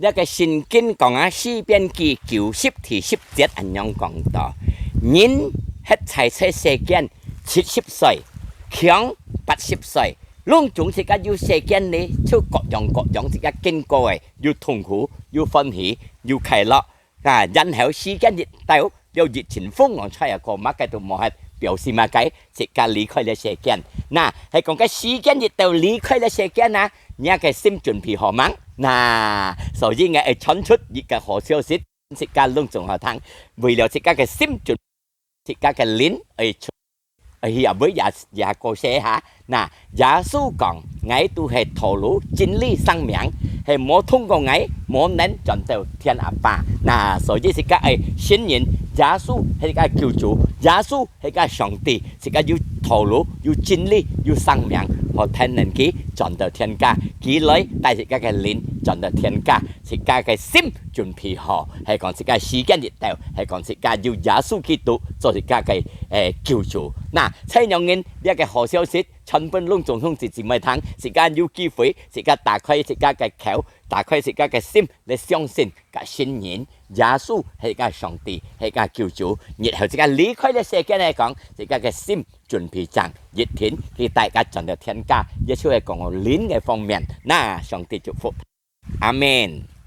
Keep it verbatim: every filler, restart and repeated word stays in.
這个聖經講啊，詩篇記九十第十節恁樣講到：人歇在這世間七十歲，強八十歲，攏總自家有世間呢，就各樣各樣自家經過个，有痛苦，有歡喜，有快樂。啊，然後時間一到，了疫情風浪吹啊，過麼个都無，係表示麼个？自家離開了世間。那，係講个時間一到，離開了世間啊，你个心準備好吂？那，所以𠊎愛傳出一个好消息，自家攏總好聽，為了自家个心準，自家个靈愛出，愛去啊，為耶，耶穌死哈。那，耶穌講，𠊎都係道路、真理、生命，係無通過𠊎，無能轉到天阿爸。那，所以自家愛承認，耶穌係个救主，耶穌係个上帝，自家有道路、有真理、有生命，好聽能佢轉到天家，佢來帶自家个靈轉到天家，自家个心準備好，係講自家時間一到，係講自家有耶穌基督做自家个，誒，救主。那，在仰人這个好消息，傳分攏總兄弟姊妹聽，自家有機會，自家打開自家个口，打開自家个心，來相信，个信任，耶穌係个上帝，係个救主。日後自家離開這世間來講，自家个心準備正，一定佢帶自家轉到天家，也就係講靈个方面。那，上帝祝福。阿們。